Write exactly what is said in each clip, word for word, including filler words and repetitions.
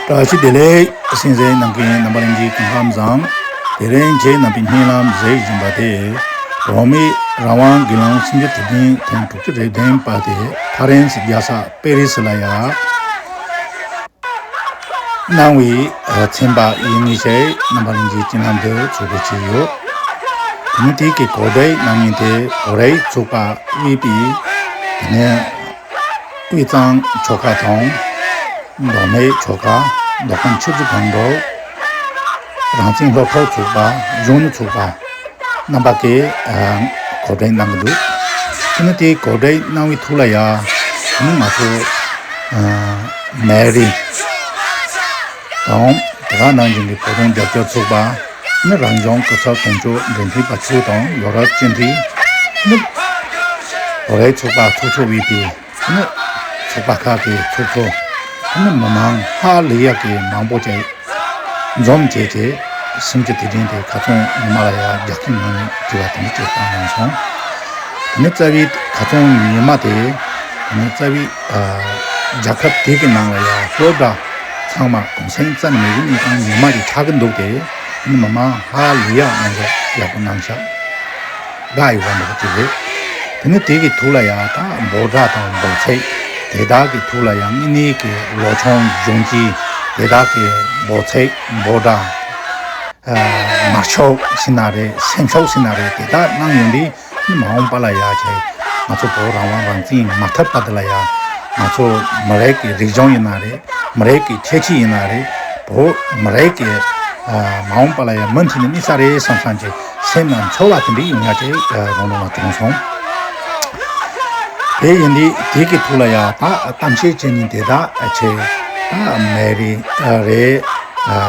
བཀྲ་ཤིས་བདེ་ལེགས། གསན་གཟིགས་གནང་མཁན་རྣམ་པ་ལྷན་རྒྱས་སྐུ་ཁམས་བཟང་། དེ་རིང་ཁྱེད་རྣམ་པའི་སྙན་ལམ་གཟིགས་བཞིན་པ་དེ། བོད་མིའི་རང་དབང་སྒེར་ལངས་སུམ་ཅུ་དུས་དྲན་ཐེངས་དྲུག་ཅུ་རེ་བདུན་པ་དེ་ཕ་རན་སི་རྒྱལ་ས་པེ་རི་སི་ལ་ཡ་གནང་བའི་ཚན་པ་ཡིན་ངེས་ཞེས་རྣམ་པ་ལྷན་རྒྱས་སྤྱི་ནང་དུ་ཚོགས་སྒྲིག་བྱས་ཡོད། དེ་ནི་དེ་གའི་གོ་སྒྲིག་གནང་མཁན་དེ་བོད་རིགས་ཚོགས་པ་དབུས་པའི་དེ་ནས་དབུས་གཙང་ཆོལ་ཁ་དང་། མདོ་སྨད་ཆོལ་ཁ། མདོ་ཁམས་ཆུ་བཞི་སྒང་དྲུག་རང་བཙན་སློབ་ཕྲུག་ཚོགས་པ། གཞོན་ནུ་ཚོགས་པ་རྣམ་པ་གིས་གོ་སྒྲིག་གནང་གི་འདུག་དེ་ནི་དེའི་གོ་སྒྲིག་གནང་བའི་ཐོག་ལ་ཡ། དེ་ནི་ང་ཚོ་མེ་རི་དང་། དེ་ག་ནང་བཞིན་གྱི་བོད་དོན་རྒྱབ་སྐྱོར་ཚོགས་པ། ནི་རང་སྐྱོང་སྐུ་ཚབ་དོན་གཅོད་འབྲེལ་མཐུད་པ་ཚོ་དང་ཡོ་རོབ་སྤྱི་འཐུས། ནི་བོད་རིགས་ཚོགས་པ་ཚོགས་གཙོ་བྱས་པའི། ནི་ཚོགས་པ་ཁག་གི་ཚོགས་གཙོ། ནི་མི་མང་ཧ་ལས་ཡག་གི་མང་པོ་ཅིག་འཛོམས་བྱས་ཏེ། སུམ་ཅུ་དུས་དྲན་དེ་ཁ་སང་ཉི་མ་ལ་ཡ་རྒྱ་ཁྱོན་ནང་ནས་དྲི་བ་དེ་འདྲ་ཅིག་བཏང་གནང་སོང་། དེ་ནི་རྩ་བའི་ཁ་སང་ཉི་མ་དེ། དེ་ནི་རྩ་བའི་ཨ་རྒྱལ་ཁབ་དེ་གི་ནང་ལ་ཡ་སློབ་གྲྭ་ཚང་མ་གུང་སེང་བཙལ་མེད་པའི་གནས་སྟངས་ཉི་མ་དེ་ཆགས་ཀྱི་འདུག་སྟེ། དེ་ནི་མི་མང་ཧ་ལས་ཡག་ནང་གི་ཡག་པོ་གནང་ཤག་དགའ་ཡོད་པ་འདྲ་པོ་ཅིག་རེད། དེ་ནི་དེ་གི་ཐོག་ལ་ཡང་ད་འབོད་སྒྲ་དང་འབོད་ཚིག་དེ་དག་གི་ཐོག་ལ་ཡང་དངོས་གནས་ཀྱི་ལོ་ཆུང་གཞོན་སྐྱེས་དེ་དག་གི་འབོད་ཚིག་འབོད་སྒྲ། ཨ་ངར་ཤོག་ཟེར་ན་རེད། སེམས་ཤོག་ཟེར་ན་རེད། དེ་དག་གནང་ཡོང་དུས་ནི་མ་འོངས་པ་ལ་ཡ་ཆེ་ང་ཚོ་བོད་རང་དབང་རང་བཙན་མ་ཐོབ་བར་དུ་ལ་ཡ་ང་ཚོ་མི་རིགས་ཀྱི་རིག་གཞུང་ཡིན་ན་རེད། མི་རིགས་ཀྱི་ཁྱད་ཆོས་ཡིན་ན་རེད། བོད་མི་རིགས་ཀྱི་ཨ་མ་འོངས་པ་ལ་ཡ་མུ་མཐུད་ནས་གནས་ས་རེད་བསམ་བསམ་གྱི་སེམས་ལ་ཚོར་བ་དེ་འདྲ་ཡོང་ཡ་དེ་རང་རང་ལ་བྱུང་སོང་། དེ་ཡིན་དུས་དེ་གི་ཐོག་ལ་ཡ་ད་གཏམ་བཤད་བྱེད་མཁན་དེ་དག་ཆེ་ད་མེ་རི་རེད། དེ་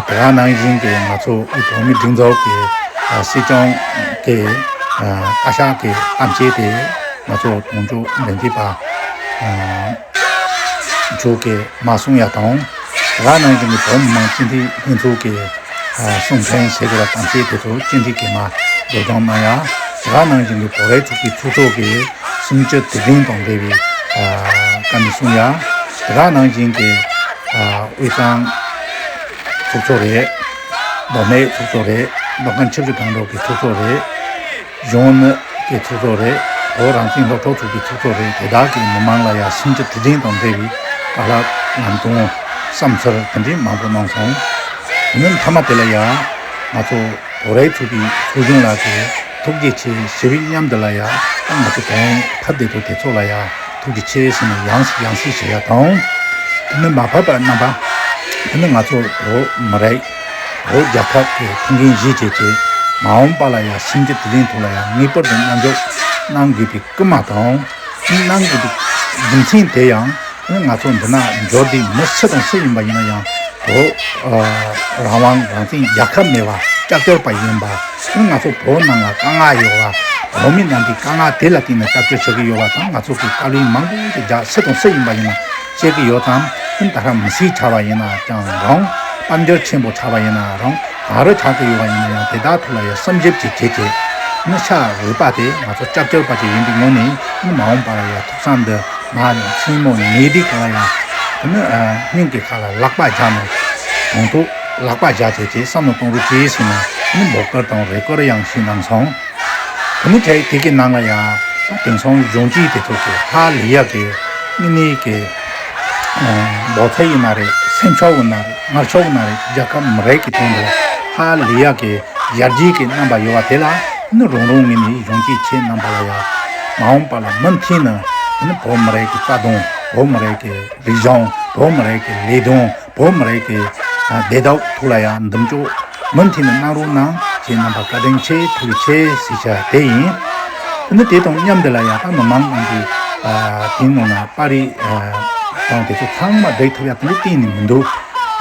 ག་ནང་བཞིན་གྱི་ང་ཚོ་བོད་མི་སྒྲིག་འཛུགས་ཀྱི་སྲིད་སྐྱོང་གི་བཀའ་ཤག་གི་གཏམ་བཤད་དེ་ང་ཚོ་དོན་གཅོད་འབྲེལ་མཐུད་པ་མཆོག་གིས་མ་གསུང་ཡ་དང་། དེ་ག་ནང་བཞིན་གྱི་བོད་མི་མང་སྤྱི་འཐུས་ལྷན་ཚོགས་ཀྱི་གསུང་མཁན་ཟེར་དགོས་ལ་གཏམ་བཤད་དེ་ཚོ་སྤྱི་འཐུས་ཀྱིས་མ་སྒྲོག་སྦྱང་གནང་ཡ། དེ་ག་ནང་བཞིན་གྱི་བོད་རིགས་ཚོགས་པའི་ཚོགས་གཙོ་གིས་སུམ་ཅུ་དུས་དྲན་དང་འབྲེལ་བའི་བཀའ་མོལ་གསུང་ཡ། དེ་ག་ནང་བཞིན་གྱི་དབུས་གཙང་ཚོགས་གཙོ་རེད། མདོ་སྨད་ཚོགས་གཙོ་རེད། མདོ་ཁམས་ཆུ་བཞི་སྒང་དྲུག་གི་ཚོགས་གཙོ་རེད། གཞོན་ནུ་གི་ཚོགས་གཙོ་རེད། བོད་རང་བཙན་སློབ་ཕྲུག་ཚོགས་པའི་ཚོགས་གཙོ་རེད། དེ་དག་གིས་མི་མང་ལ་ཡ་སུམ་ཅུ་དུས་དྲན་དང་འབྲེལ་བའི་བཀའ་སློབ་ལམ་སྟོན་བསམ་ཚུལ་དེ་འདྲའི་མང་པོ་གནང་སོང་། དེ་ནས་མཐའ་མ་དེ་ལ་ཡ་ང་ཚོ་བོད་རིགས་ཚོགས་པའི་ཚོགས་གཞོན་ལགས་ཀྱིས་ཐུགས་རྗེ་ཆེ་ཞུ་བའི་མཉམ་དུ་ལ་ཡ་ད་ང་ཚོ་གོང་ཕབ་བསྡད་དོ་དེ་ཚོ་ལ་ཡ་ཐུགས་རྗེ་ཆེ་ཟེར་ནས་ཡང་སེ་ཡང་སེ་ཞུ་ཡ་དང་། དེ་ནས་མ་ཕབ་པ་རྣམ་པ་དེ་ནས་ང་ཚོ་བོད་མི་རིགས་བོད་རྒྱལ་ཁབ་ཀྱི་ཐུགས་འགན་བཞེས་བྱས་ཏེ་མ་འོངས་པ་ལ་ཡང་སེམས་ཀྱི་དེ་རིང་ཐོག་ལ་ཡང་ངེས་པར་དུ་མཉམ་འཇོག་གནང་དགོས་པའི་སྐུལ་མ་དང་གནང་དགོས་པའི་རྒྱུ་མཚན་དེ་ཡང་ང་ཚོ་འདི་ན་འབྱོར་དུས་མི་སུ་དང་སུ་ཡིན་པ་ཡིན་ན་ཡང་བོད་རང་དབང་རང་བཙན་རྒྱལ་ཁབ་མེད་པ་སྐྱབས་བཅོལ་བ་ཡིན་པ། ང་ཚོ་བོད་ནང་ལ་དཀའ་ངལ་ཡོད་པ། བོད་མི་རྣམས་ཀྱི་དཀའ་ངལ་དེ་ལ་བརྟེན་ནས་སྐྱབས་བཅོལ་བྱེད་ཀྱི་ཡོད་པ་དང་། ང་ཚོ་གི་དཀའ་ལས་མང་པོ་ཞིག་རྒྱག་སུ་དང་སུ་ཡིན་པ་ཡིན་ན་བཤད་ཀྱི་ཡོད་ཙང་། ད་ལྟ་མི་སེར་ཆགས་པ་ཡིན་ན་ཀྱང་རུང་། དཔལ་འབྱོར་ཆེན་པོ་ཆགས་པ་ཡིན་ན་རུང་། ག་རེ་ཆགས་ཀྱི་ཡོད་པ་ཡིན་ན་ཡང་དེ་དག་ཐོག་ལ་ཡང་བསམ་ཞིབ་ཅིག་བྱེད་ཀྱི། ནི་ཤ་རུས་པ་དེ་ང་ཚོ་སྐྱབས་བཅོལ་བ་ཅིག་ཡིན་པའི་ངོས་ནས་ནི་མ་འོངས་པ་ལ་ཡང་ཐུགས་བསམ་འདི་མ་མཚན་མོ་ཉལ་དུས་ག་ལ་ཡང་། དེ་ནི་སྙིང་གི་ཁ་ལ་ལག་པ་བཞག་ནས་དང་ཐོག་ལག་པ་བཞག་བྱས་བྱས་བསམ་བློ་གཏོང་རོགས་གྱིས་ཟེར་ནས་ནི་འབོད་སྐུལ་དང་རེ་སྐུལ་ཡང་ཞུས་གནང་སོང་། དེ་ནི་གྲས་དེ་གི་ནང་ལ་ཡང་ད་དེང་སང་གཞོན་སྐྱེས་དེ་ཚོ་གི་ཧ་ལས་ཡག་གི་དངོས་གནས་ཀྱི་འབོད་ཚིག་ཡིན་ན་རེད། སེམས་ཤོག་ཡིན་ན་རེད། ངར་ཤོག་ཡིན་ན་རེད། རྒྱལ་ཁབ་མི་རིགས་ཀྱི་དོན་དུ་ཧ་ལས་ཡག་གི་ཡར་རྒྱས་ཀྱི་རྣམ་པ་ཡོད་པ་དེ་ལ་ནི་རང་རང་ངོས་ནས་གཞོན་སྐྱེས་ཁྱེད་རྣམ་པ་ལ་ཡང་མ་འོངས་པ་ལ་མུ་མཐུད་ནས་དེ་ནི་བོད་མི་རིགས་ཀྱི་རྩ་དོན། བོད་མི་རིགས་ཀྱི་རིག་གཞུང་། བོད་མི་རིགས་ཀྱི་ལས་དོན། བོད་མི་རིགས་ཀྱི་བདེ་སྡུག་ཐོག་ལ་ཡང་འདེམས་སྐྱོར་མུ་མཐུད་ནས་གནང་རོགས་གནང་། ཁྱེད་རྣམ་པ་བཀའ་དྲིན་ཆེ། ཐུགས་རྗེ་ཆེ་ཟེར་བྱ་དེ་ཡིན། དེ་ནི་དེ་དང་མཉམ་དུ་ལ་ཡང་ད་མི་མང་རྣམས་ཀྱིས་དེའི་ནང་ན་པར་རིས་དང་དེ་ཚོ་ཚང་མ་སྒྲིག་ཐུབ་ཡ་དེ་འདྲ་གཏན་ནས་མི་འདུག་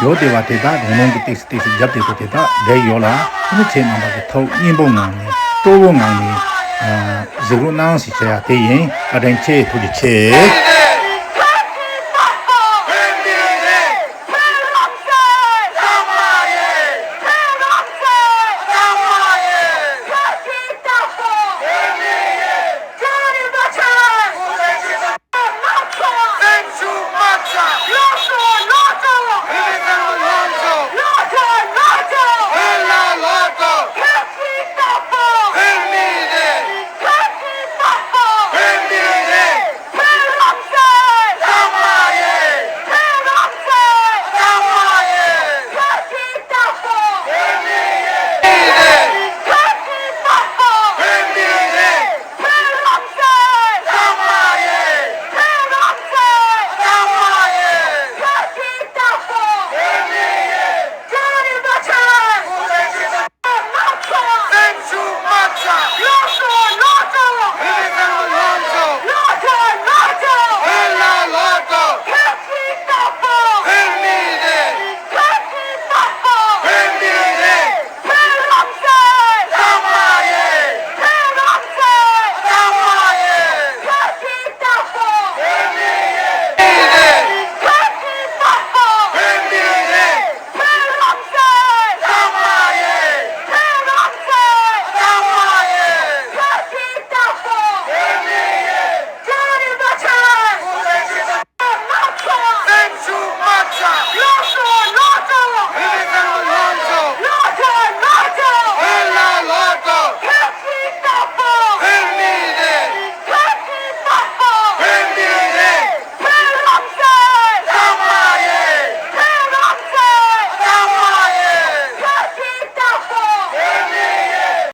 ཡོད་དེ་བ་དེ་དག་རང་རང་གི་ཏེག་སི་ཏེག་སི་བརྒྱབ་དེ་ཚོ་དེ་དག་སྒྲིག་ཡོད་ལ། དེ་ནི་ཁྱེད་རྣམ་པ་གི་ཐུགས་སྙིང་པོ་ངང་ནས་སྤྲོ་བོ་ངང་ནས་གཟིགས་རོགས་གནང་ཟེར་བྱ་ཡ་དེ་ཡིན། བཀའ་དྲིན་ཆེ། ཐུགས་རྗེ་ཆེ།